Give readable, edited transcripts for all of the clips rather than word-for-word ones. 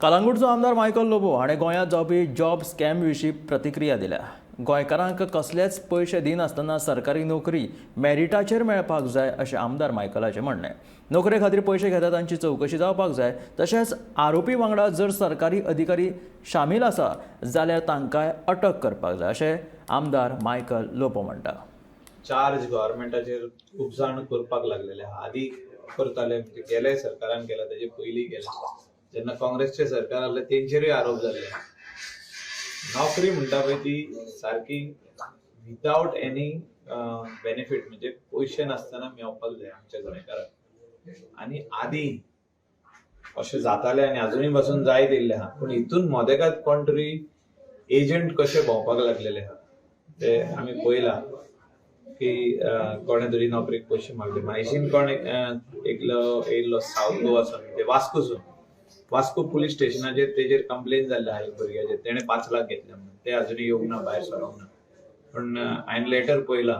कलांगूटचो आमदार मायकल लोबो हाणें गोंयांत जावपी जॉब स्कॅम विशीं प्रतिक्रिया दिल्या. गोंयकारांक कसलेच पयशे दिनासतना सरकारी नोकरी मेरिटाचेर मेळपाक जाय अशें आमदार मायकलाचें म्हणणें. नोकरे खातीर पयशे घेता तांची चवकशी जावपाक जाय, तशेंच आरोपी वांगडा जर सरकारी अधिकारी शामील आसा जाल्यार तांकांय अटक करपाक जाय अशें आमदार मायकल लोबो म्हणटा. चार्ज गव्हर्मेंटाचेर खूब जाण करपाक लागलेले आहा. आदी करताले, म्हणजे गेले सरकारान केला, तेजे पयलीं केले. जेन्ना काँग्रेसचे सरकार आसलें तेंचेरूय आरोप जाल्ले. नोकरी म्हणटा पळय ती सारकी विदावट एनी बेनिफीट, म्हणजे पयशे नासतना मेवपाक जाय आमच्या गोंयकाराक. आनी आदी अशें जातालें आनी अजुनूय पासून जायत येयल्लें आहा. पूण हितून मदेकात कोण तरी एजंट कशे भोंवपाक लागलेले आहा ते आमी पळयलां की कोणे तरी नोकरेक पयशे मागले. म्हायशीन कोण एकलो येयल्लो सावथ गोवासून, म्हणजे वास्कोसून, वास्को पुलीस स्टेशनाचेर तेजेर कंप्लेन जाल्ले आहा एक भुरग्याचेर, तेणें 5 लाख घेतले म्हणून. ते अजुनूय येवंक ना, भायर सरोंक ना. पूण हांवें लेटर पळयला,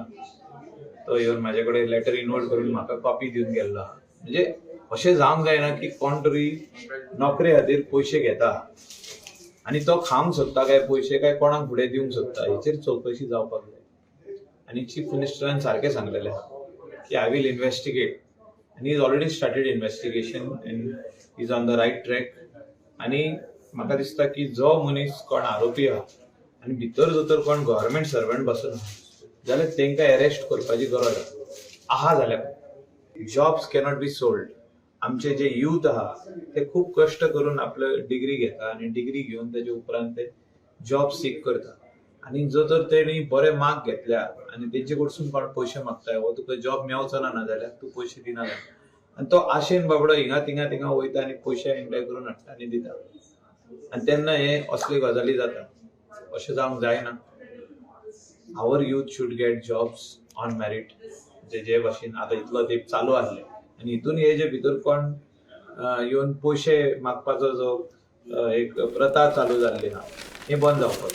तो येवन म्हाजे कडेन लेटर इनवर्ट करून म्हाका कॉपी दिवन गेल्लो आहा. म्हणजे अशें जावंक जायना की कोण तरी नोकरे खातीर पयशे घेता आनी तो खावंक सोदता काय पयशे काय कोणाक फुडें दिवंक सोदता, हेचेर चवकशी जावपाक जाय. आनी चीफ मिनिस्टरान सारकें सांगलेलें आहा की I will investigate, आनी is already started investigation and is on the right track. आनी म्हाका दिसता की जो मनीस कोण आरोपी आहा आनी भितर जर तर कोण गव्हर्मेंट सर्वंट बसून आहा जाल्यार तांकां एरेस्ट करपाची गरज आहा. जाल्यार जॉब्स कॅनॉट बी सोल्ड. आमचे जे यूथ आहा ते खूब कश्ट करून आपले डिग्री घेता आनी डिग्री घेवन तेजे उपरांत ते जॉब सीक करता. आनी जर तर तेणी बरे मार्क घेतल्या आनी तेंचे कडसून कोण पयशे मागता हो तुका जॉब मेवचो ना जाल्यार तूं पयशे दिना जाल्यार, आनी तो आशेन बाबडो हिंगा थिंगा थिंगा वयता आनी पयशे एकठांय करून हाडटा आनी दिता. आनी तेन्ना हे असले गजाली जाता. अशें जावंक जायना. Our youth should get jobs on merit. म्हणजे जे भाशेन आतां इतलो तेंप चालू आसले आनी हितून हे जे भितर कोण येवन पयशे मागपाचो जो एक प्रथा चालू जाल्ली आहा, हे बंद जावपाक जाय.